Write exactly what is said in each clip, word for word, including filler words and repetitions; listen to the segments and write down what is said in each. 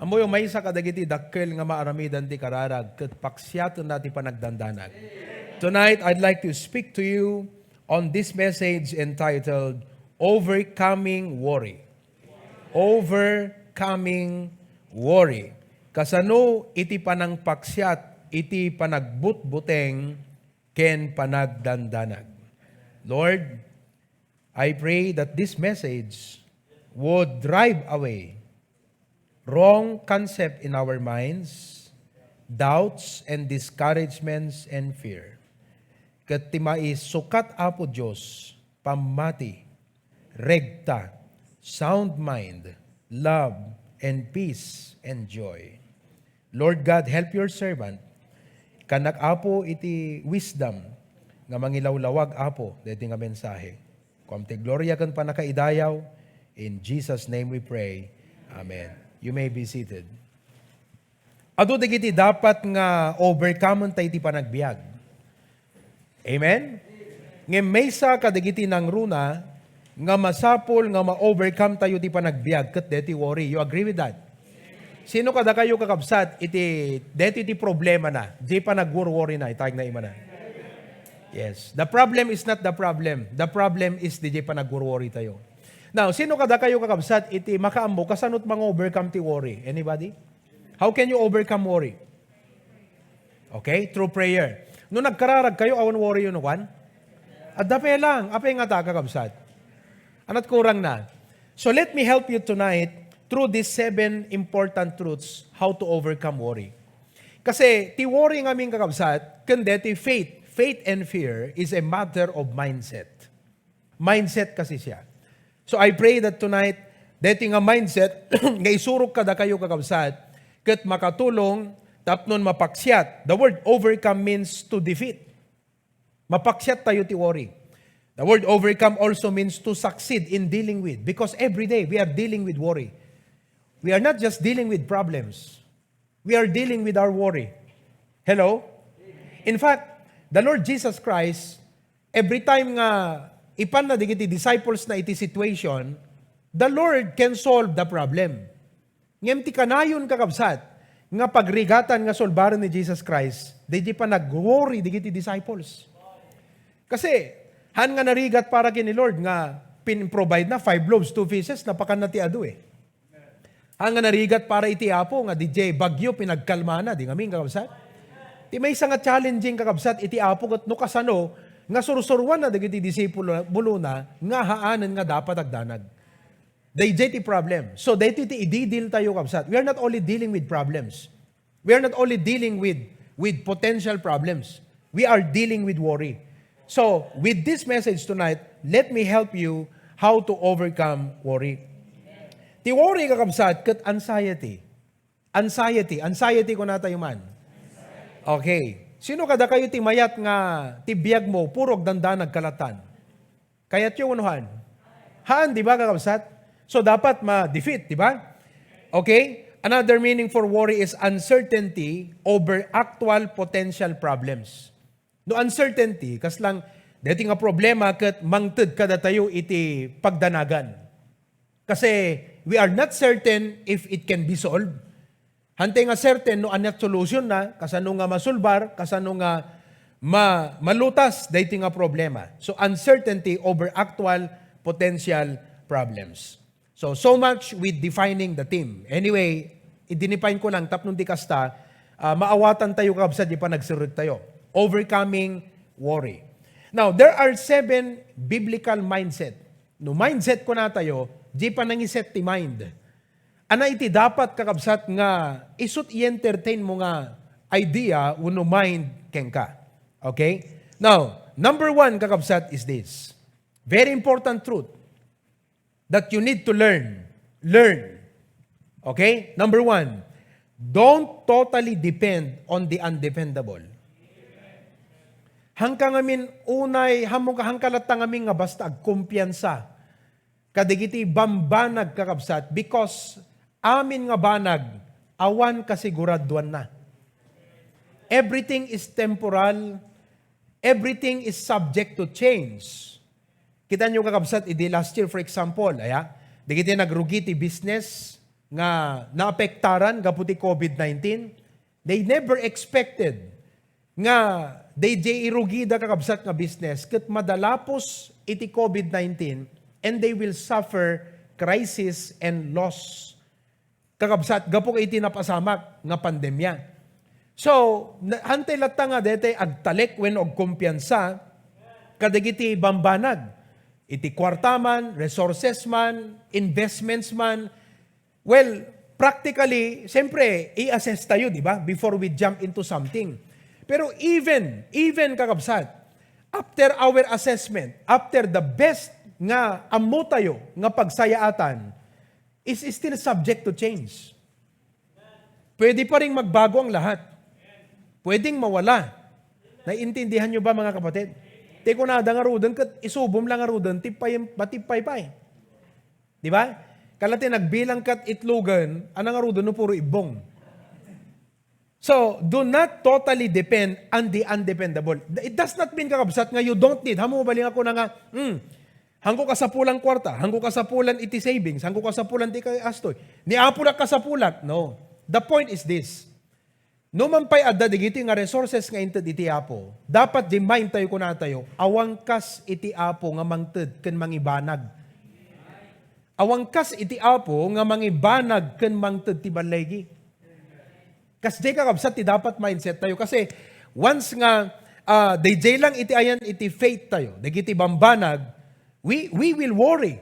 Ammoyo, maysa kadagiti dakkel nga maaramidan ti kararag ket paksiatenna ti panagdandanag. Tonight, I'd like to speak to you on this message entitled Overcoming Worry. Overcoming Worry. Kasano iti panangpaksiat iti panagbutbuteng ken panagdandanag? Lord, I pray that this message would drive away wrong concept in our minds, doubts and discouragements and fear. Ket ti maisukat, Apo Dios, pammati, regta, sound mind, love, and peace and joy. Lord God, help your servant. Kanak, Apo, iti wisdom nga mangilawlawag, Apo, daytoy nga mensahe. Kuam ti gloria ken pannakaidayaw. In Jesus' name we pray. Amen. You may be seated. Adu dagiti dapat nga overcome-enta iti panagbiag. Amen? Ngem maysa kadagiti nangruna nga masapul nga ma-overcome tayo ti panagbiag ket deti worry. You agree with that? Sino kadakayo, kakabsat, iti deti ti problema na, di panagworworry na, itag na imana? Yes. The problem is not the problem. The problem is di panagworworry tayo. Now, sino kadakayo, kakabsat, iti makaammo kasano ti manga-overcome ti worry? Anybody? How can you overcome worry? Okay? Through prayer. No nagkararag kayo, awan worry yun, kwan? Adda pay lang. Apay nga ta, kakabsat? Anat kurang na. So let me help you tonight through these seven important truths how to overcome worry. Kasi ti worry ngamin, kakabsat, ken deti faith. Faith and fear is a matter of mindset. Mindset kasi siya. So I pray that tonight, deti nga mindset nga isurok kadakayo, kakabsat, ket makatulong tapnon mapaksiat. The word overcome means to defeat. Mapaksiat tayo ti worry. The word overcome also means to succeed in dealing with, because every day we are dealing with worry. We are not just dealing with problems. We are dealing with our worry. Hello? In fact, the Lord Jesus Christ, every time nga ipanna dagiti disciples na iti situation, the Lord can solve the problem. Ngem ti kanayon, kakabsat, nga pagrigatan nga solbaren ni Jesus Christ, daydi panagworry dagiti disciples. Kasi, han nga narigat para ken ni Lord nga pin-provide na five loaves, two fishes, napakan na ti adu eh. Han nga narigat para iti Apo nga didiay bagyo pinagkalmana, di ngamin, kakabsat? Ti maysa nga challenging, kakabsat, iti Apo ket no kasano nga sursuruanna dagiti disipulo-, bulona nga haanen nga dapat agdanag. Daydiay ti problem. So, daytoy ti ididil tayo, kabsat. We are not only dealing with problems. We are not only dealing with, with potential problems. We are dealing with worry. So, with this message tonight, let me help you how to overcome worry. Ti worry, kakabsat, ket anxiety. Anxiety. Anxiety, kuna tayo man. Okay. Sino kadakayo ti mayat nga ti biag mo, puro agdandanag kalatan? Kayatyo wenno haan? Haan, di ba, kakabsat? So, dapat ma-defeat, di ba? Okay? Another meaning for worry is uncertainty over actual potential problems. No uncertainty, kas lang, deti nga problema ket mangted kadatayo iti pagdanagan. Kasi we are not certain if it can be solved. Hantay nga certain no aniat solution na, kasano nga masulbar, kasano nga ma-, malutas daytoy nga problema. So, uncertainty over actual potential problems. So, so much with defining the theme. Anyway, i-define ko lang tapno di kasta, ah, maawatan tayo, kabsat, di panagserrek tayo. Overcoming worry. Now, there are seven biblical mindset. No mindset, kuna tayo, di panangiset ti mind. Ana iti dapat, kakabsat, nga isut i-entertain mo nga idea wenno mind kenka. Okay? Now, number one, kakabsat, is this. Very important truth that you need to learn. Learn. Okay? Number one, don't totally depend on the undependable. Hangka ngamin unay, hammo ka, hangka latta ngamin nga basta agkumpiansa kadagiti bambanag, kakabsat, because amin nga banag, awan kasiguraduanna. Everything is temporal, everything is subject to change. Kita nyo, kakabsat, idi last year, for example, aya, dagiti nagrugi ti business, nga naapektaran gapu ti COVID nineteen, they never expected nga dayjay irugida, kakabsat, nga business ket madalapos iti COVID nineteen, and they will suffer crisis and loss, kakabsat, gapu iti napasamak nga pandemya. So, na-, hantay latta nga daytoy agtalek wenno agkumpiansa kadagiti bambanag, iti kuarta man, resources man, investments man. Well, practically, siyempre, i-assess tayo, di ba? Before we jump into something. Pero even, even, kakabsat, after our assessment, after the best nga ammo tayo nga pagsayaatan, is still subject to change. Pwede pa ring magbago ang lahat. Pwedeng mawala. Naiintindihan nyo ba, mga kapatid? Ti kunada ngaruden ket isubom lang ngaruden, ti pay-, matippay pay. Di ba? Kala ti nagbilang kat itlogan, ana ngaruden no puro ibbong. So, do not totally depend on the undependable. It does not mean, kakabsat, nga you don't need. Hamu, mabalin ako na nga, hmm, hangko kasapulan kuarta, hangko kasapulan iti savings, hangko kasapulan ti kay astoy. Ni Apo na kasapulan. No. The point is this. No man pay adda digiti nga resources nga inted iti Apo, dapat di mind tayo kunatayo, awan kas iti Apo nga mangted ken mangibanag. Awan kas iti Apo nga mangibanag ken mangted ti balligi. Kasdiay, kakabsat, ti dapat mindset tayo. Kasi once nga, ah, dayjay lang iti ayan iti faith tayo, dagiti bambanag, we, we will worry.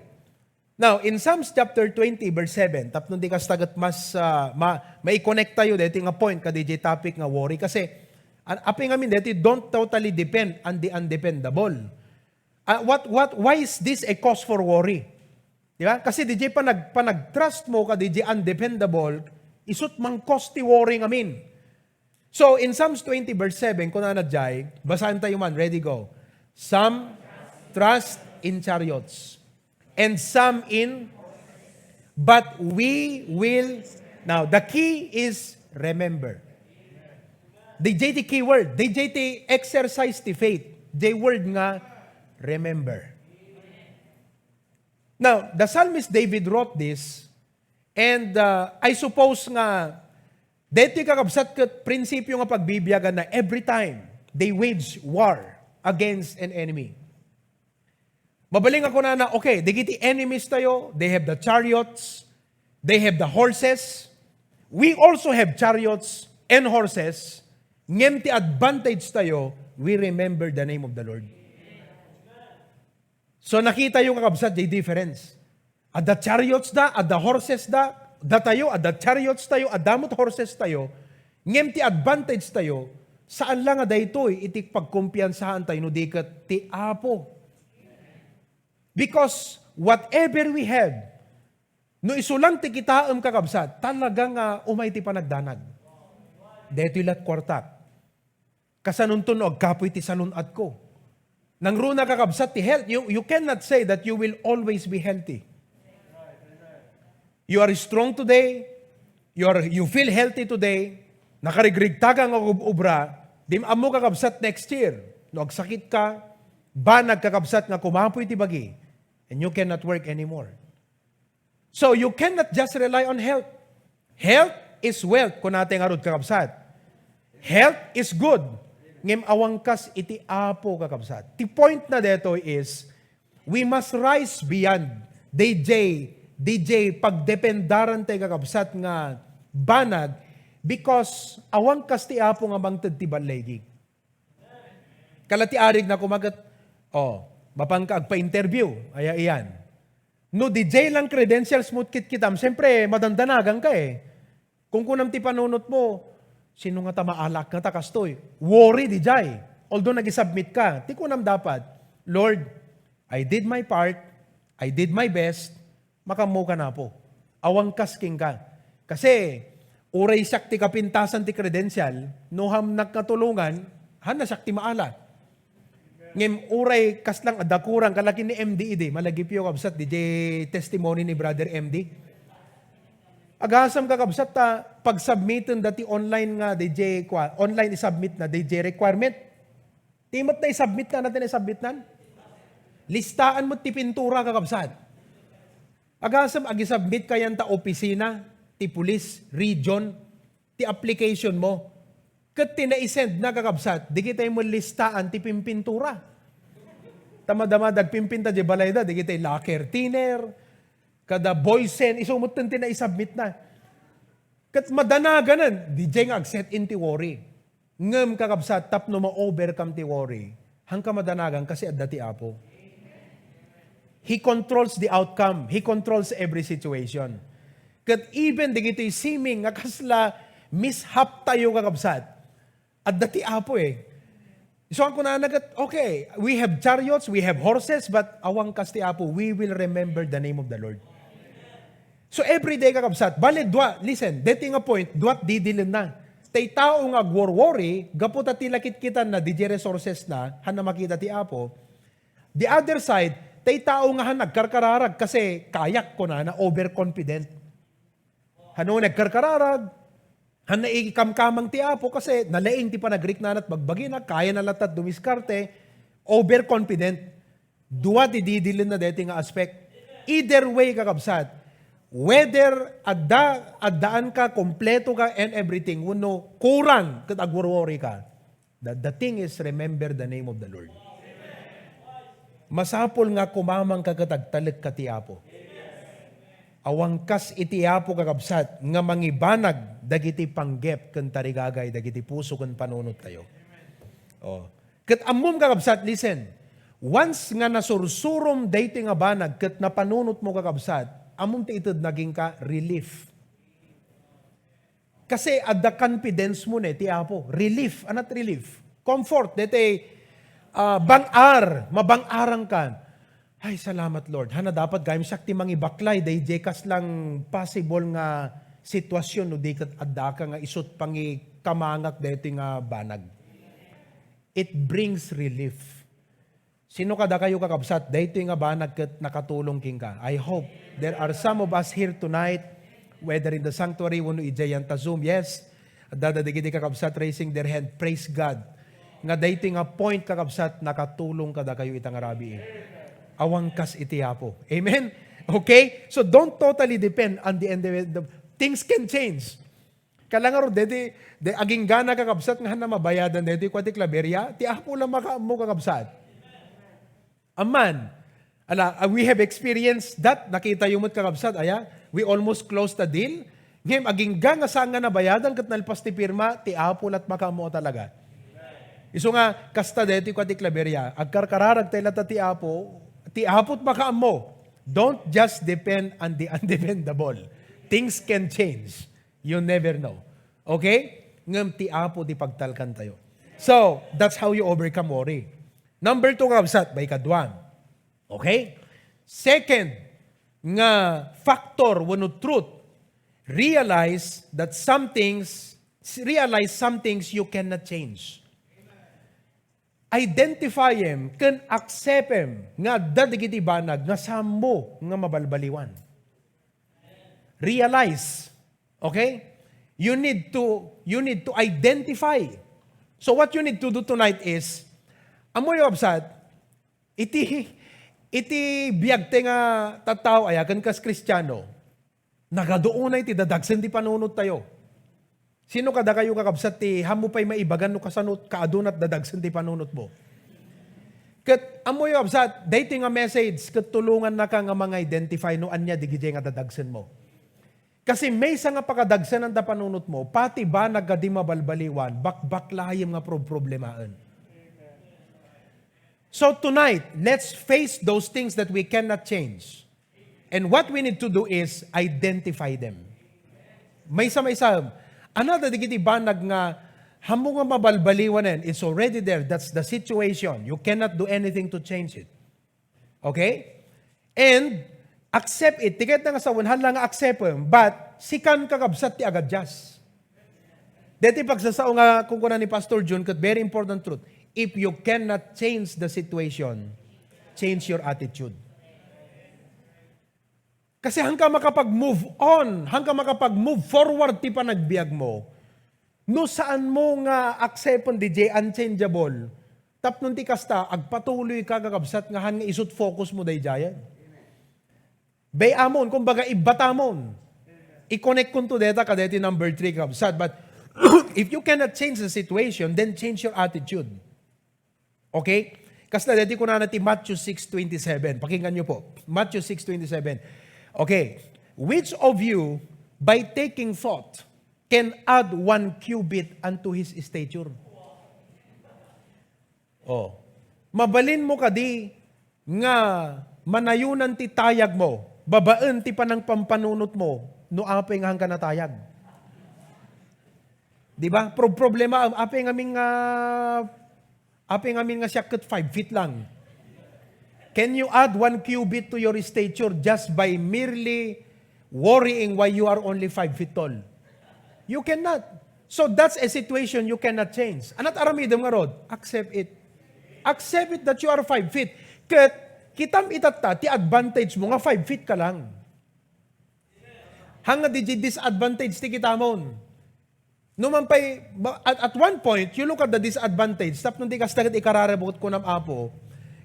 Now, in Psalms chapter twenty, verse seven, tapno di kasta ket mas, ah, ma-, mai-connect tayo daytoy nga point kadayjay topic nga worry. Kasi, an-, apay ngamin daytoy, don't totally depend on the undependable. Ah, what, what, why is this a cause for worry? Di ba? Kasi dayjay panag-, panag-trust mo kadayjay undependable, isut' mang-cause ti worry ngamin. So, in Psalms twenty verse seven, kunana jay, basaen tayo man, ready, go. "Some trust in chariots, and some in, but we will," now, the key is remember. Dayjay ti keyword, dayjay ti exercise ti faith, jay word nga remember. Now, the psalmist David wrote this, and, uh, I suppose nga, daytoy, kakabsat, ket prinsipyo nga pagbibiagan na every time they wage war against an enemy. Mabalin nga kunana, okay, dagiti enemies tayo, they have the chariots, they have the horses. We also have chariots and horses, ngem ti advantage tayo, we remember the name of the Lord. So, nakita yo, kakabsat, jay difference. Adda chariots da, adda horses da, datayo, adda chariots tayo, adda met horses tayo, ngem ti advantage tayo, saan la nga daytoy iti pagkumpiansahan tayo no di ket ti Apo. Because whatever we have, no isu lang ti kitaem, kakabsat, talaga nga umay ti panagdanag. Daytoy lat kuartak. Kasanonto no agkapoy ti salun-atko? Nangruna, kakabsat, ti health. You, you cannot say that you will always be healthy. You are strong today, you are, you feel healthy today, nakarigrigta ka nga ub-, obra, di ammo, kakabsat, next year. No agsakit ka, banag, kakabsat, nga kumapoy ti bagi, and you cannot work anymore. So, you cannot just rely on health. Health is wealth, kunatay ngarud, kakabsat. Health is good. Ngem awan kas iti Apo, kakabsat. Ti point na detoy is, we must rise beyond D J, D J, pagdependaran tay, kakabsat, nga banag, because awan kas ti Apo nga mangted ti ballegig. Kala ti arig na kumaget, oh, mapanka agpa-interview, aya iyan. No, D J lang credentials mo kitkitam, siyempre, madandanagan ka eh. Kung kunam ti panunot mo, "Sino nga ta maalak nga ta kastoy?" Worry, D J. Although nag-submit ka, ti kunam dapat, "Lord, I did my part, I did my best, makammo ka na po. Awan kas kenka." Kasi, uray siak ti kapintasan ti credential, no hamnak nga tulongan, hanna siak ti maala. Ngem uray kaslang adda kurang, kalakin ni M D E di, malagipyo, kabsat, D J testimony ni Brother M D. Agasam, kakabsat, ta pagsubmiten dati online nga D J kwa, online isubmit na D J requirement. Ti met na isubmit na, natin isubmit nan? Listaan mo ti pintura, kakabsat. Agasam, agisubmit kayan ta opisina. ti police region, ti application mo. Ket ti naisend na, kakabsat, dagiti met listaan ti pimpintura. Ta madama dagpimpinta di balayda, dagiti lacquer thinner, kada boysen, isu metten ti naisubmit na. Ket madanaganen, diay nga agset in ti worry. Ngem, kakabsat, tapno ma-overcome ti worry, haanka madanagan kasi adda ti Apo. He controls the outcome. He controls every situation. Ket even dagiti seeming nga kasla mishap tayo, kakabsat, adda ti Apo eh. So, ang kunana ket, okay, we have chariots, we have horses, but awan kas ti Apo, we will remember the name of the Lord. So, every day, kakabsat, bale, dua, listen, deti nga point, duat didilenna. Tay tao nga agwor-worry, gapu ta ti lakit kitanna, diay resources na, haanna makita ti Apo. The other side, tay tao nga han nagkarkararag kasi kayak, kunana, overconfident. Hano nagkarkararag, han naikamkamang ti Apo kasi nalaing ti panagriknana ket bagbagina, kayana latta dumiskarte, overconfident. Dua ti didilenna deti nga aspect. Either way, kakabsat, whether adda, addaan ka, kompleto ka, and everything, wenno kurang ket agworworry ka, the, the thing is, remember the name of the Lord. Masapul nga kumamang ka ket agtalek ka ti Apo. Awan kas iti Apo, kakabsat, nga mangibanag dagiti panggep ken tarigagay dagiti puso ken panunot tayo. Oh. Ket ammom, kakabsat, listen. Once nga nasursurom daytoy nga banag ket napanunot mo, kakabsat, ammom ti ited naging ka relief. Kasi adda confidence mo ne ti Apo. Relief. Anat relief? Comfort. Dete, ah, bang-ar. Mabang-aran ka. Ay, salamat, Lord. Hana dapat gayam siak ti mangibaklay dayjay kaslang possible nga sitwasyon no di ket adda ka nga isut pangikamangak daytoy nga banag. It brings relief. Sino kadakayo, kakabsat, daytoy nga banag ket nakatulong kenka? I hope there are some of us here tonight, whether in the sanctuary wenno idiay ta Zoom, yes, adda dagiti kakabsat raising their hand. Praise God. Nga daytoy nga point, kakabsat, nakatulong kadakayo ita nga rabii. Awan kas iti Apo. Amen? Okay? So don't totally depend on the end. Things can change. Kala ngarud, deti, de, agingga na, kakabsat, nga han na mabayadan deti, kua ti klaberia, ti Apo lang makaammo, kakabsat. Amman, ala, uh, we have experienced that, nakita yu met, kakabsat, aya, we almost closed the deal. Ngem, agingga nga saan nga nabayadan, ket nalpas ti pirma, ti Apo lat makaammo talaga. Isu nga, kasta deti, kua ti klaberia, agkarkararag tay latta ti Apo, ti Apo't makaammo. Don't just depend on the undependable. Things can change. You never know. Okay? Ngem ti Apo ti pagtalkan tayo. So, that's how you overcome worry. Number two, kakabsat, baikadua. Okay? Second nga factor wenno truth, realize that some things, realize some things you cannot change. Identifyem ken acceptem nga adda dagiti banag nga saanmo nga mabalbaliwan. Realize. Okay? You need to, you need to identify. So what you need to do tonight is, ammoyo, kabsat, iti, iti biagte nga tattao, aya, ken kas Kristiano, nagadu unay ti dadagsen ti panunot tayo. Sino kadakayo, kakabsat, ti hammo pay maibagan no kasano kaadunat dadagsen ti panunotmo? Ket ammoyo, kabsat, daytoy nga message ket tulongannaka nga manga-identify no ania digidiay nga dadagsenmo. Kasi maysa nga pakadagsenan ta panunotmo, pati banag a di mabalbaliwan, bakbaklayem nga prob-, problemaen. So tonight, let's face those things that we cannot change. And what we need to do is identify them. Maysa-maysa, ano dagiti banag nga hammo nga mabalbaliwanen, it's already there. That's the situation. You cannot do anything to change it. Okay? And accept it. Ti kayatna nga sawen, hala nga acceptem, but sikan, kakabsat, ti agadjust. Deti pagsasao nga kunkuna ni Pastor Jun, ket very important truth. If you cannot change the situation, change your attitude. Kasi haanka makapag-move on, haanka makapag-move forward ti panagbiagmo. No saanmo nga accepten diay unchangeable, tapno ti kasta, agpatuloyka, kakabsat, nga haan nga isut focusmo daydiayen. Bay-amon, kumbaga, ibbatamon. I-connect kunto deta kadeti number three, kabsat. But if you cannot change the situation, then change your attitude. Okay? Kasla deti kunana ti Matthew six twenty-seven. Pakinggan niyo po. Matthew six twenty-seven. Okay. "Which of you, by taking thought, can add one cubit unto his stature?" Oh. Mabalin mo kadi nga manayunan ti tayag mo, babaen ti panangpampanunot mo, no apay nga hangka natayag? Di ba? Pro-, problema, apay ngamin nga, apay ngamin nga siak ket five feet lang. Can you add one cubit to your stature just by merely worrying why you are only five feet tall? You cannot. So that's a situation you cannot change. Anat aramidem ngarud? Accept it. Accept it that you are five feet. Ket kitam itatta ti advantage mo nga five feet ka lang. Hanga di disadvantage ti kitamon. No man pay, ba-, at, at one point, you look at the disadvantage. Tapno di kasta ket ikararag mo ket kunam, Apo.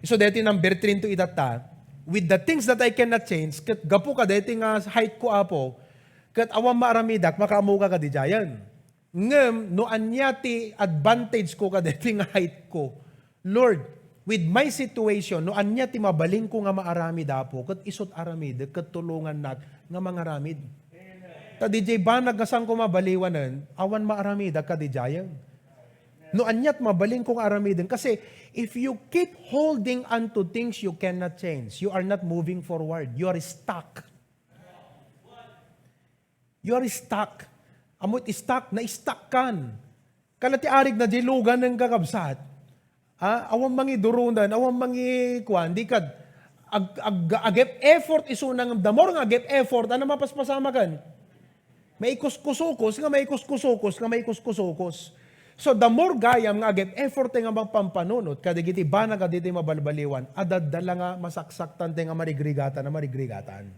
So, deti number three into itatta, with the things that I cannot change, ket gapu kadeti nga height ko, Apo, ket awan maaramidak, makaammoka kadi diayen. Ngem, no ania ti advantage ko kadeti nga height ko, Lord, with my situation, no ania ti mabalinko nga maaramid, Apo, ket isut' aramidek, ket tulongannak nga mangaramid. Ta didiay banag nga saanko mabaliwanen, awan maaramidak kadi diayen. No aniat mabalinko nga aramiden. Kasi, if you keep holding on to things you cannot change, you are not moving forward. You are stuck. You are stuck. Amoy stuck, na-stuck kan. Kala ti arig na di lugan ng kakabsat. Ah, awan mangidurunan, awan mangikuan, di kad ag-, ag-, agep effort isuna ngem, the more nga agep effort, ano mapaspasamakan? Maikuskusukos nga maikuskusukos nga maikuskusukos. So, the more gayam nga agep effort nga mapampanunot, kadagiti banag a ditoy mabalbaliwan, adda la nga masaksaktan ti nga marigrigatan a marigrigatan.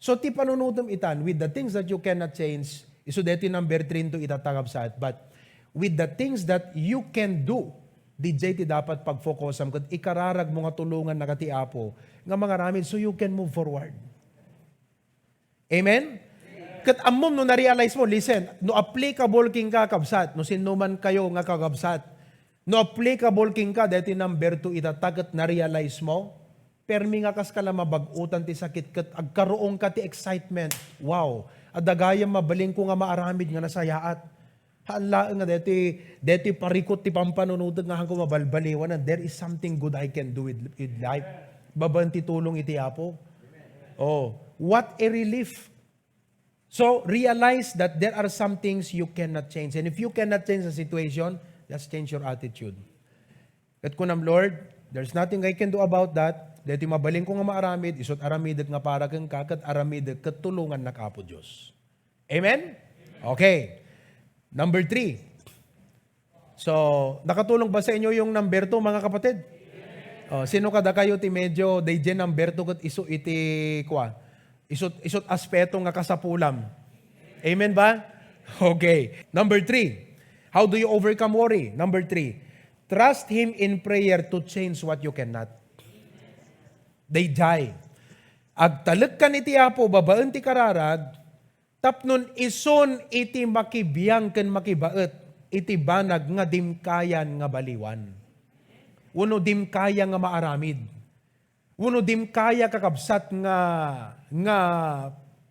So, ti panunutem itan, with the things that you cannot change, isu deti number three into itatta, kabsat, but with the things that you can do, didiay ti dapat pagfocusam, ket ikararag mo nga tulongannak ti Apo nga mangaramid so you can move forward. Amen? Ket ammom no na-realize mo, listen, no applicable kenka, kabsat, no sinno man kayo nga kakabsat, no applicable kenka, deti number two itatta, ket na-realize mo, permi nga kaska la mabag-otan ti sakit ket agkaruongka ti excitement. Wow! Adda gayam mabalinko nga maaramid nga nasayaat. Haan laeng nga deti, deti parikut ti pampanunotek nga haanko mabalbaliwanan. There is something good I can do with, with life. Babaen ti tulong iti Apo. Oh, what a relief. So, realize that there are some things you cannot change. And if you cannot change the situation, just change your attitude. Ket kunam, "Lord, there's nothing I can do about that. Deti mabalinko nga maaramid, isut' aramidek nga para kenka, ket aramidek ket tulongannak, Apo Dios." Amen? Okay. Number three. So, nakatulong ba sa inyo yung number two, mga kapatid? Oh, sino kadakayo ti medyo, daydiay number two ket isu iti, kua, isut, isut aspeto nga kasapulam? Amen ba? Okay. Number three, how do you overcome worry? Number three, trust Him in prayer to change what you cannot. Daydiay. Agtalekkan iti Apo babaen ti kararag, tapnon isun iti makibiang ken makibaet iti banag nga dimkayan nga baliwan. Wenno dimkaya nga maaramid. Wenno dimkaya, kakabsat, nga, nga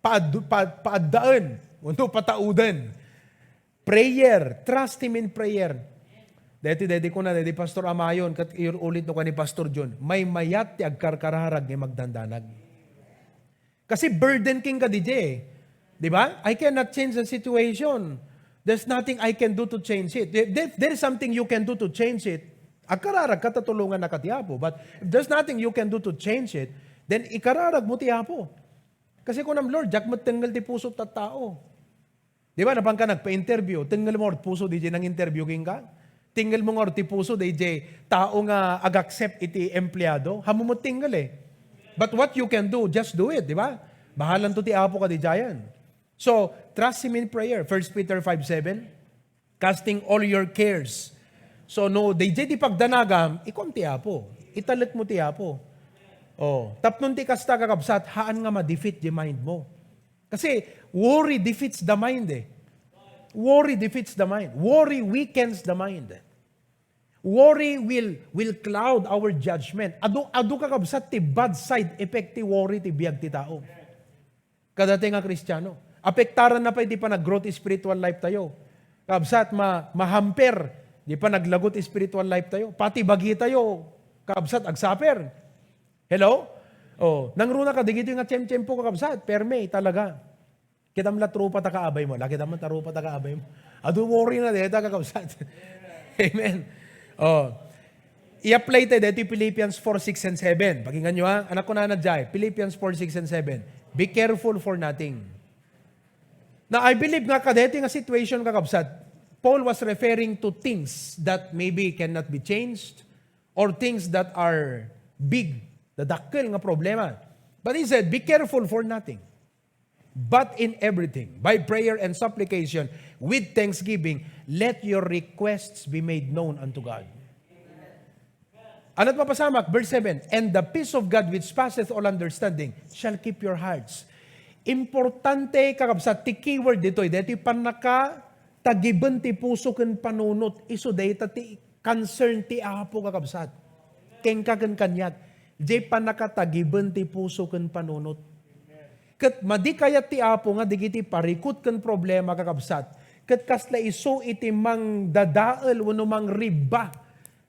paad-, pa-, paaddaen wenno patauden. Prayer, trust Him in prayer. Deti, deti kuna, deti Pastor Amayon, ket iulit no kani Pastor John, maymayat ti agkarkararag nga magdandanag. Kasi burden kenka didi, eh. Di ba? I cannot change the situation. There's nothing I can do to change it. If there, there is something you can do to change it, agkararag ka, tatulongan na ka ti Apo. But if there's nothing you can do to change it, then ikararag mo ti Apo. Kasi kunam, "Lord, diak met tengngel ti puso ta tao." Di ba, napan ka nagpa-interview, tengngel mo ti puso, didiay nang-interview kenka? Tengngel mo nga ti puso, didiay tao nga ag-accept iti empleado? Haanmo met tengngel, eh. But what you can do, just do it, di ba? Bahalanto ti Apo kadi diayen. So, trust Him in prayer. First Peter five seven, "Casting all your cares." So, no, didiay ti pagdanagam, ikuam ti Apo. Italek mo ti Apo. Oh, tapnon ti kasta, kakabsat, haan nga ma-defeat ti mind mo. Kasi worry defeats the mind eh. Worry defeats the mind. Worry weakens the mind. Worry will will cloud our judgment. Adu adu kakabsat ti bad side effect ti worry ti biag ti tao. Kadati nga Kristiano, apektaran na pay ti panag-grow ti spiritual life tayo. Kabsat, ma mahamper di panaglagot ti spiritual life tayo. Pati bagi tayo, kabsat, agsaper. Hello? Oh, nangruna ka digiti nga tiyem-tiyempo, kakabsat, perme talaga. Kitam la tropa ta kaabay mo. La, kitam man ta tropa ta kaabay mo. Adu worry na deta, kakabsat. Amen. Oh. I-apply tayo dito Philippians four, six, and seven. Pakinggan nyo ha. Anak ko na na jay. Philippians four, six, and seven. Be careful for nothing. Now, I believe nga kadeti nga situation, kakabsat, Paul was referring to things that maybe cannot be changed or things that are big, the dakkel nga problema. But he said, "Be careful for nothing. But in everything, by prayer and supplication, with thanksgiving, let your requests be made known unto God." Anat mapasamak? Verse seven, "And the peace of God which passeth all understanding shall keep your hearts." Importante, kakabsat, ti keyword ditoy, deti pannaka tagiben ti puso ken panunot. Isu dayta ti concern ti Apo, kakabsat. Kenka ken kaniak. Diay pannakatagiben ti puso ken panunot. Ket madi kayat ti Apo nga digiti parikut ken problema, kakabsat, ket kasla isu iti mangdadael wenno mangribba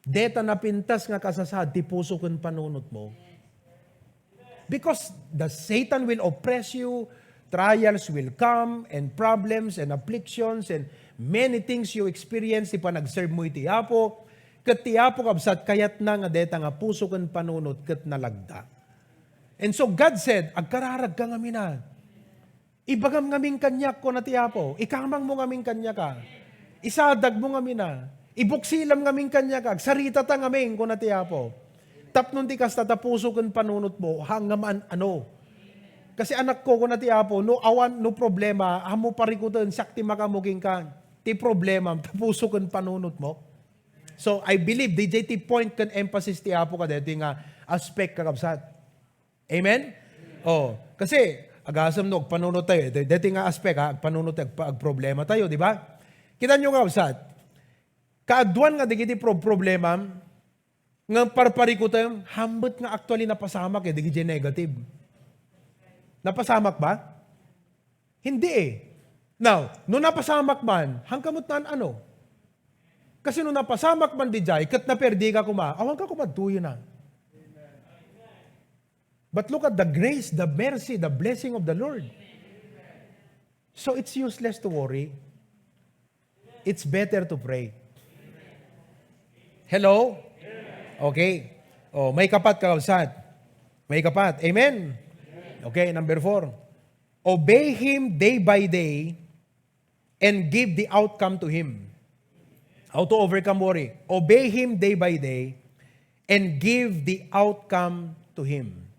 deta napintas nga kasasaad ti puso ken panunotmo. Because the Satan will oppress you, trials will come, and problems and afflictions and many things you experience ti panagserve mo iti Apo. Ket ti Apo, kabsat, kayatna nga deta nga puso ken panunot ket nalagda. And so God said, "Agkararagka ngamin a. Ibagam ngamin kaniak," kuna ti Apo. "Ikamangmo ngamin kaniak a. Isadagmo ngamin a. Ibuksilam ngamin kaniak a. Agsaritata ngamin," kuna ti Apo. Tapno ti kasta ta puso ken panunotmo, haan nga maan-ano. Kasi, "Anakko," kuna ti Apo, "no awan, no problema, ammo parikuten, siak ti makaammo kenka. Ti problemam, ta puso ken panunotmo." So, I believe, diay ti point ken emphasis ti Apo kadaytoy nga aspect, kakabsat. Amen? Oh, kasi, agasem no agpanunot tayo, eh, daytoy nga aspect, ha, agpanunot tayo, agpa-, agproblema tayo, di ba? Kita nyo, kakabsat, kaaduan nga digiti pro-, problema, nga parparikutem, hambet nga actually napasamak, eh, digiti negative. Napasamak ba? Hindi, eh. Now, no napasamak man, haan ka met maan-ano. Kasi no napasamak man diay, ket naperdika koma, awan ka koma adtoyen a. But look at the grace, the mercy, the blessing of the Lord. So it's useless to worry. It's better to pray. Hello? Okay. Oh, maikapat, kakabsat. Maikapat. Amen? Okay, number four. Obey Him day by day and give the outcome to Him. How to overcome worry? Obey Him day by day and give the outcome to Him.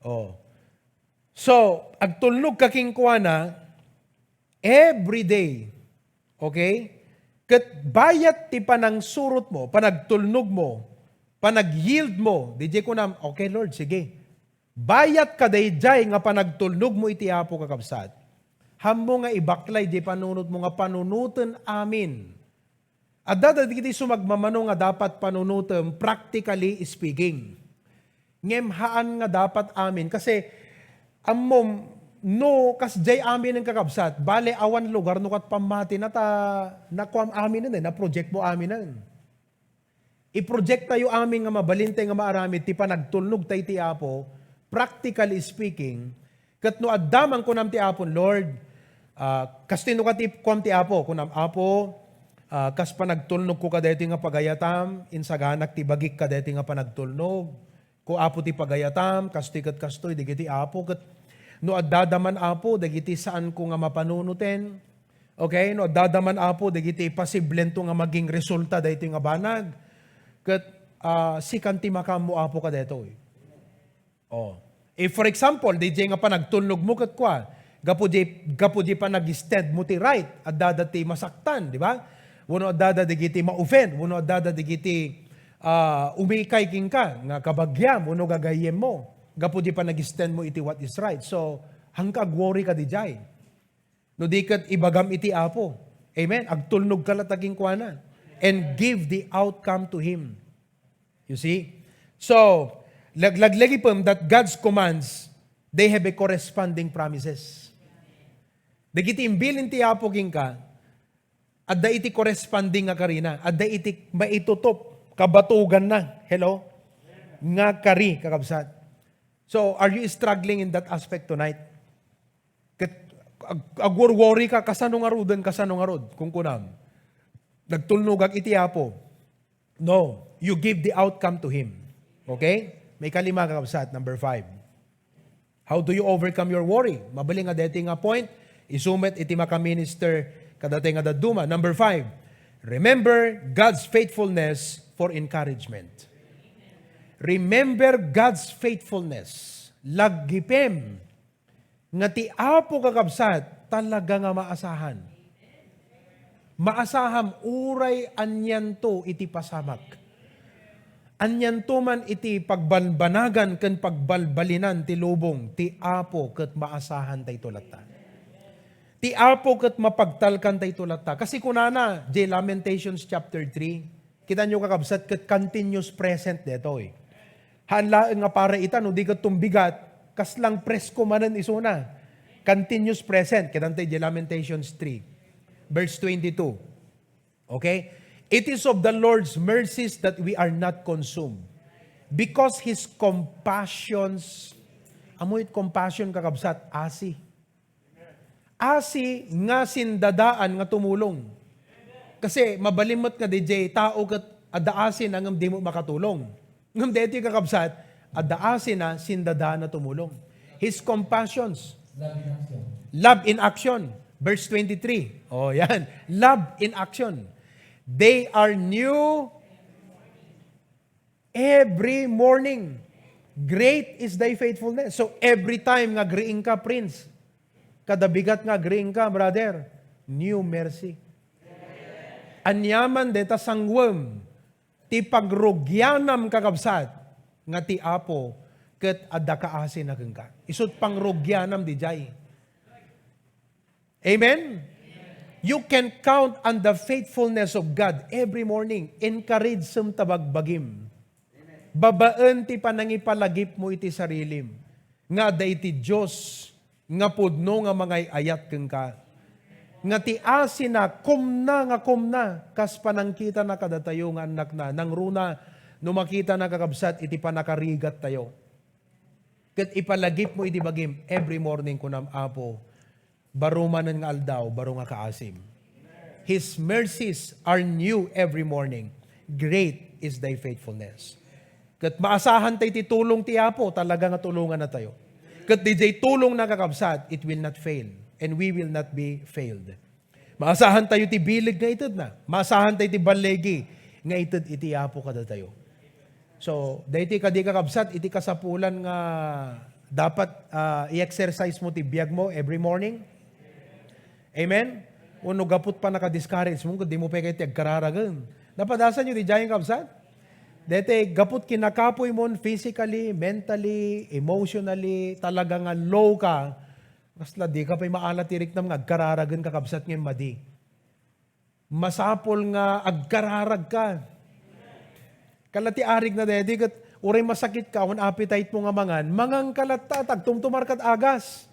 Oh. So, agtulnog ka kenkuana every day. Okay? Ket bayat ti panangsurotmo, panagtulnogmo, panagyieldmo, diay kunam, "Okay, Lord, sige." Bayat kadaydiay nga panagtulnogmo iti Apo, kakabsat, haanmo nga ibaklay diay panunotmo nga panunoten amin. Adda dagiti sumagmamano nga dapat panunotem, practically speaking. Ngem haan nga dapat amin. Kasi, ammom, no, kasdiay aminen, kakabsat, bale, awan lugar no ket pammatina ta nakuam aminen, eh, naproject mo aminen. Iproject tayo amin nga mabalin tayo nga maaramid ti panagtulnog tayo iti Apo, practically speaking, ket no adda man kunam ti Apo, "Lord, ah, kastoy no ket kuam ti Apo," kunam, "Apo, ah, kas panagtulnog ko kadaytoy nga pagayatam, insaganak ti bagik kadaytoy nga panagtulnog. Ko, Apo, ti pagayatam, kastoy ket kastoy, dagiti, Apo, ket no addada man, Apo, dagiti saanko nga mapanunoten." Okay? No addada man, Apo, dagiti pasiblento nga maging resulta daytoy nga banag, ket, ah, sikan ti makaammo, Apo, kadaytoy. Oh. If, for example, diay nga panagtulnogmo ket kua, gapu di, gapu di panag-extend mo ti right, addada ti masaktan, di ba? Wenno addada dagiti ma-offend, wenno addada dagiti, ah, umikay kenka nga kabagiam wenno gagayyemmo, gapu di panag-extend mo iti what is right. So, Haanka agworry kadiay. No di ket ibagam iti Apo. Amen? Agtulnog ka latta kenkuana. And give the outcome to Him. You see? So, lag-, laglagipem that God's commands, they have a corresponding promises. Dagiti imbilin ti Apo kenka, adda iti corresponding nga karina. Adda iti maitutup, kabatuganna. Hello? Nga kari, kakabsat. So, are you struggling in that aspect tonight? Ket ag-, agworworry ka, kasano ngaruden, kasano ngarud, kunkunam. Nagtulnogak iti Apo. No, you give the outcome to Him. Okay? May kalima, kakabsat, number five. How do you overcome your worry? Mabalin nga deti nga point, isu met iti makaminister kadatayo nga dadduma. Number five, remember God's faithfulness for encouragement. Remember God's faithfulness. Laggipem nga ti Apo, kakabsat, talaga nga maasahan. Maasaham uray anianto iti pasamak. Anianto man iti pagbanbanagan ken pagbalbalinan ti lubong, ti Apo ket maasahan daytoy latta. Ti Apo ket mapagtalkan daytoy latta. Kasi kunana, di Lamentations chapter three, Kitaenyo, kakabsat, ket continuous present daytoy. Haan laeng nga para ita, no di ket tumbigat, kasla presko manen isuna. Continuous present. Kitaenyo ti Lamentations three, verse twenty-two. Okay? "It is of the Lord's mercies that we are not consumed, because His compassions," ammo it compassion, kakabsat, asi. Asi nga sindadaan nga tumulong. Kasi mabalin met nga diay tao ket adda asina ngem di met makatulong. Ngem daytoy, kakabsat, adda asina, sindadaan nga tumulong. His compassions. Love in action. Love in action. Verse twenty-three. Oh, yan. Love in action. They are new every morning. Great is thy faithfulness. So, every time nga agriing ka, Prince, kada bigat nga agriing ka, brother, new mercy. Aniaman dayta sangwem ti pagrugianam, kakabsat, nga ti Apo ket adda kaasina kenka. Isut' pangrugianam diay. Amen? You can count on the faithfulness of God every morning. Encourage-em ta bagbagim. Babaen ti panangipalagipmo iti sarilim, nga adda iti Dios nga pudno nga mangay-ayat kenka. Nga ti asina, kumna nga kumna, kas panangkitana kadatayo nga annakna, nangruna no makitana, kakabsat, iti pannakarigattayo. Ket ipalagipmo iti bagim every morning, kunam, Apo, baro manen nga aldaw, baro nga kaasim. His mercies are new every morning. Great is thy faithfulness. Ket maasahan tayo ti tulong ti Apo, talaga nga tulongannatayo. Ket diay tulongna, kakabsat, it will not fail, and we will not be failed. Maasahan tayo ti bileg nga itedna. Maasahan tayo ti balligi nga ited iti Apo kadatayo. So, daytoy kadi, kakabsat, iti kasapulan nga dapat, ah, i-exercise mo ti biag mo every morning. Amen? Wenno gapu ta pannaka-discourage mo, ket dimo pay kayat ti agkararagen. Napadasanyo diay, kakabsat? Daytoy gapu ta kinakapuy mo physically, mentally, emotionally, talaga nga low ka, kasla dika pay maala ti riknam nga agkararagen, kakabsat, ngem madi. Masapul nga agkararag ka. Kala ti arigna daydi ket uray masakit ka, awan appetite mo nga mangan, mangan ka latta, ta agtumtumar kad agas.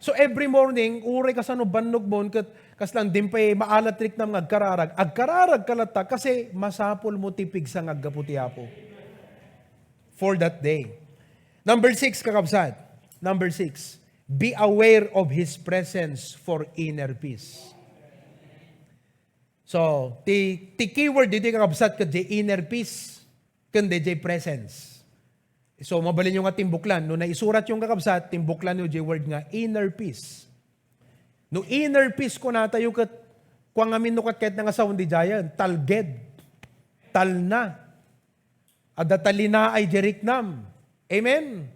So every morning, uray kasano bannogmon ket kasla dimo pay maala ti riknam nga agkararag, agkararag ka latta kasi masapul mo ti pigsa nga aggapu ti Apo for that day. Number six, kakabsat. Number six, be aware of His presence for inner peace. So, ti, ti keyword ditoy, kakabsat, ket diay inner peace, ken diay presence. So, mabalinyo nga timbuklan. No naisuratyo, kakabsat, timbuklanyo diay word nga inner peace. No inner peace kunatayo ket, kua ngamin no ket kayatna nga sawen diayen, talged, talna. Adda talinaay diay riknam. Amen?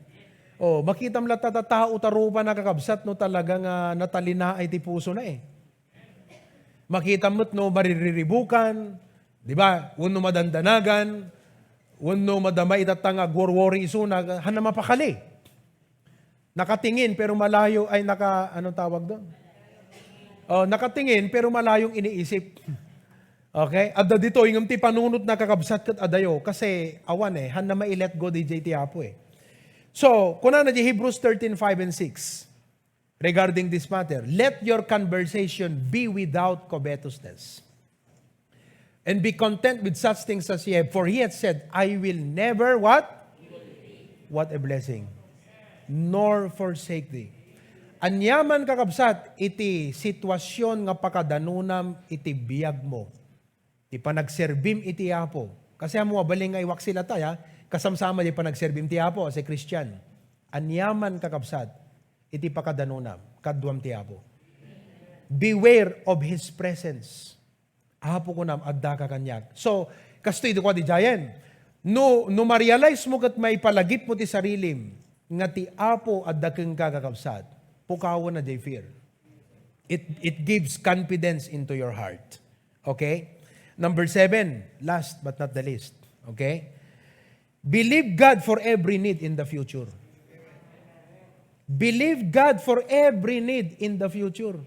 Oh, makitam latta ta tao ta rupa, kakabsat, no talaga nga natalinaay ti pusona, eh. Makitam met no maririribukan, di ba? Wenno madandanagan, wenno madama itatta nga agworworry isuna, haanna mapakali. Nakatingin pero malayo, ay, naka, anong tawag doon? Oh, nakatingin pero malayong iniisip. Okay? Adda ditoy ngem ti panunotna, kakabsat, ket adayo. Kasi awan eh, hanna mai-let go D J ti Apo eh. So, kunana di Hebrews thirteen five and six regarding this matter, "Let your conversation be without covetousness." "And be content with such things as ye have, for he hath said, I will never" what? What a blessing. "Nor forsake thee." Aniaman, kakabsat, iti sitwasyon nga pakadanonam iti biagmo, ti panagserbim iti Apo. Kasi ammo, mabalin nga iwaksil ata, ha? Kasamsama di panagserbim ti Apo as a Christian. Aniaman, kakabsat, iti pakadanonam, kaduam ti Apo. Beware of His presence. "Apo," kunam, "addaka kaniak." So, kastoy idi kua di Jayen, no, no ma-realize mo ket maipalagipmo ti sarilim nga ti Apo adda kenka, kakabsat, pukawen na jay fear. It, it gives confidence into your heart. Okay? Number seven, last but not the least. Okay? Believe God for every need in the future. Believe God for every need in the future.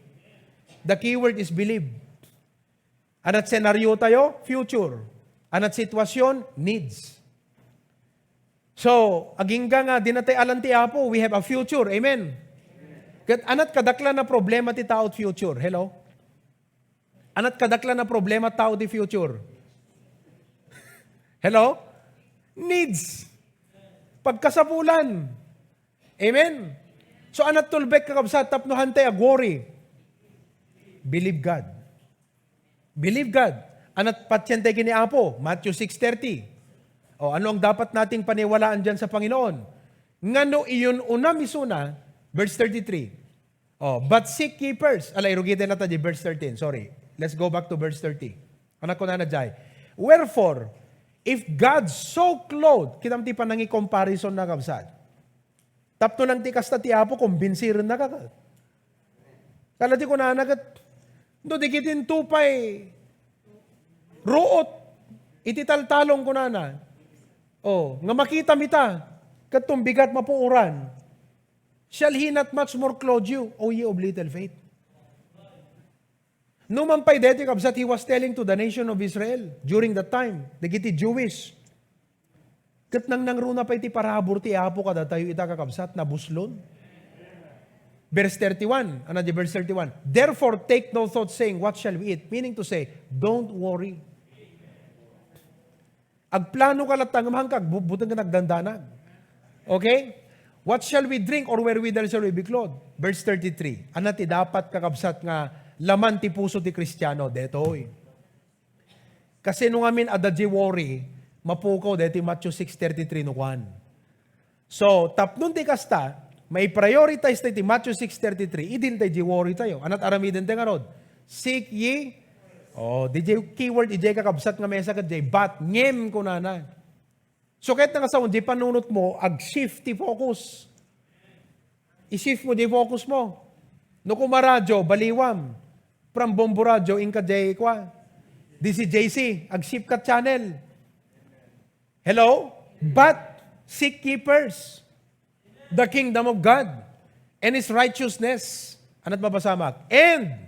The key word is believe. Anat senaryo tayo? Future. Anat sitwasyon? Needs. So, agingga nga di na tayo alan ti Apo, we have a future. Amen? Ket anat kadaklan a problema ti tao ti future. Hello? Anat kadaklan a problema ti tao ti future. Hello? Needs. Pagkasapulan. Amen? So, anat tulbek, kakabsat, tapno hantay ag-worry. Believe God. Believe God. Anat patientay ken ni Apo, Matthew six thirty. O, ano ang dapat nating paniwalaan diyan sa Panginoon? Ngano iyun-unam isuna, verse thirty-three. O, "But seek ye first." Ala, irugiten na ta di verse thirteen. Sorry. Let's go back to verse thirty. Anak ko na na jay. "Wherefore, if God so clothe," kitam ti panangi-comparison na, kabsat. Tapno lang ti kasta ti Apo, kumbinsiren na ka. Kala ti kunana ket, no, di kitinto pay ruot iti taltalong kunana. O, nga makitam ita, ket tumbigat mapuoran. Shall he not much more clothe you, O ye of little faith? No man pay deti, kabsat, he was telling to the nation of Israel during that time, dagiti Jewish. Ket nangnangruna pay ti parabur ti Apo kadatayo ita, kakabsat, nabuslon. Verse thirty-one, ano di verse thirty-one? "Therefore take no thought, saying, 'What shall we eat?'" Meaning to say, don't worry. Agplano ka latta, ngem hangka agbutbuteng ken agdandanag. Okay? "What shall we drink, or wherewithal shall we be clothed?" Verse thirty-three. Ano ti dapat, kakabsat, nga laman ti puso ti Kristiano? Detoy. Kasi no ngamin adda di worry, mapukaw deti Matthew six thirty-three no kuan. So, tapno ti kasta, mai-prioritize tayo ti Matthew six thirty-three, idin tayo di worry tayo. Anat aramiden tayo ngarud? Seek ye. O, di jay keyword, ijay, kakabsat, nga mesa ket jay, but, ngem, kunana. So, ket nga sawen, di panunot mo, ag-shift ti focus. I-shift mo di focus mo. No kumaradyo, baliwam. From Bombo Radyo, inka jay, kua, D C J C, ag-shift ka channel. Hello? But seek ye first the kingdom of God and His righteousness. Anat mabasamak? And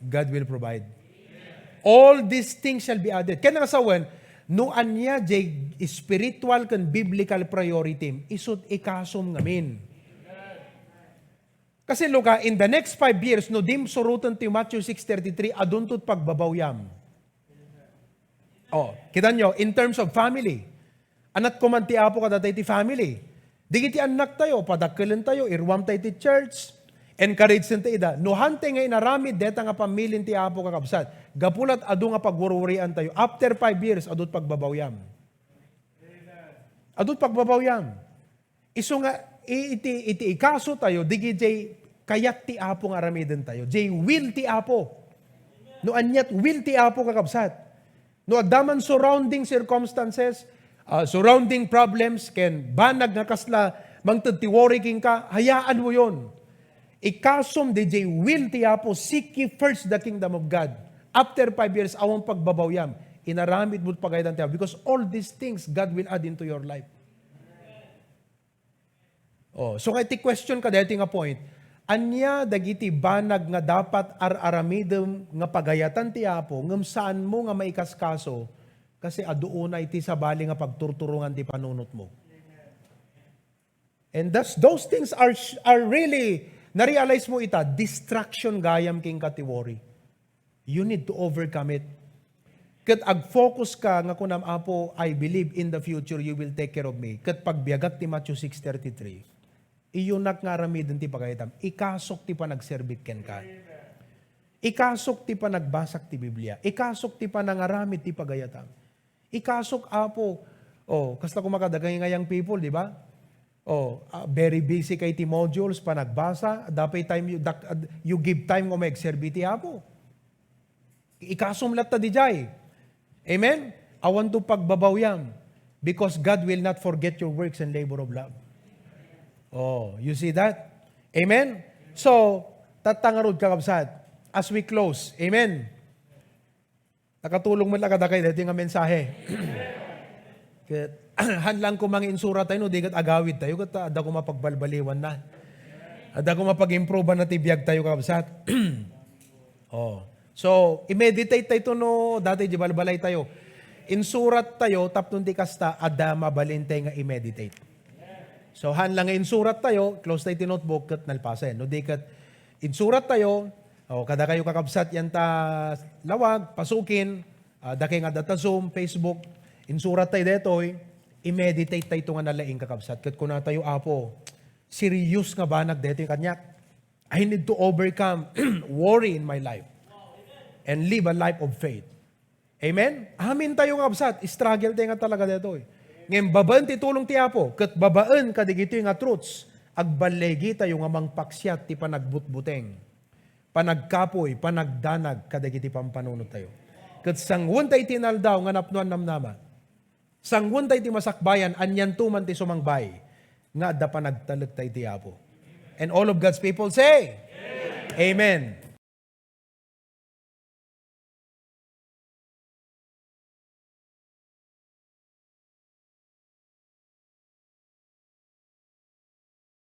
God will provide. All these things shall be added. Kaya nga sawen, no ania jay spiritual ken biblical priority, isut ikasum ngamin. Kasi, Luka, in the next five years, no dim suroten ti Matthew six thirty-three, adunto ti pagbabawyam. O, kita nyo, in terms of family, anat ko man ti Apo kadatayo ti family. Digiti annak tayo, padakkelen tayo, iruam tayo ti church, encourage tayo ida. No hantay nga inaramid deta nga pamilin ti Apo, kakabsat, gapu lat adu nga pagwurwurian tayo, after five years, adut pagbabawyam. Adut pagbabawyam. Isu nga, i-, iti, iti ikaso tayo, digi jay kayat ti Apo nga aramiden tayo. Jay will ti Apo. No aniat will ti Apo, kakabsat. No adda man surrounding circumstances, ah, surrounding problems, ken banag nga kasla mangted ti worry kenka, hayaan mo yon. Ikasum di jay will ti Apo, seek ye first the kingdom of God. After five years, awan pagbabawyam. Inaramid mo pagayatan ti Apo. Because all these things, God will add into your life. Oh, so nga iti question ka daytoy nga point, ania dagiti banag nga dapat ar-aramidem nga pagayatan ti Apo ngem saanmo nga maikaskaso kasi adu unay ti sabali nga pagturturongan ti panunotmo. And thus, those things are, are really, na-realize mo ita, distraction gayam kenka ti worry. You need to overcome it. Ket ag-focus ka nga kunam, "Apo, I believe in the future you will take care of me." Ket pagbiagak ti Matthew six thirty-three, iyunak nga aramiden ti pagayatam. Ikasok ti panagserbik kenka. Ikasok ti panagbasak ti Biblia. Ikasok ti panangaramid ti pagayatam. Ikasok, Apo. Oh, kasta koma kadagiti nga young people, di ba? Oh, ah, very busy kay ti modules, panagbasa, dapat time you, dak-, ad-, you give time nga maagserbi ti Apo. Ikasom latta dijay. Amen? Awan to pagbabawyam because God will not forget your works and labor of love. Oh, you see that? Amen? So, tatta ngarud, kakabsat, as we close. Amen? Nakatulong man la kadakayo daytoy nga mensahe. Ket, han lang koma nga insurat tayo, no, di ket agawid tayo, ket, ah, adda koma pagbalbaliwan na. Adda koma pag-improve na ti biag tayo, kabsat. Oh. So, i-meditate tayo to, no, dati di balbalay tayo. Insurat tayo, tapno di kasta, adda mabalin tayo nga i-meditate. So, han lang nga insurat tayo, close tayo ti notebook, ket nalpasen. No, di ket insurat tayo, o, kadakayo kakabsat yan ta lawag, pasukin, ah, dakay nga data Zoom, Facebook, insurat tayo detoy, i-meditate tayo to nga nalaing kakabsat. Ket kuna tayo, Apo, serious nga banag detoy kaniak. I need to overcome worry in my life and live a life of faith. Amen? Amin tayo nga kabsat, struggle tayo nga talaga detoy. Ngem babaen ti tulong ti Apo, ket babaen kadigitoy nga truths, agballigi tayo nga mangpaksiat ti panagbutbuteng, panagkapuy, panagdanag kadagiti pampanunot tayo. Ket sanguan tayo iti inaldaw nga napnoan namnama. Sanguan tayo iti masakbayan, anianto man ti sumangbay nga adda panagtalek tayo iti Apo. And all of God's people say, Amen.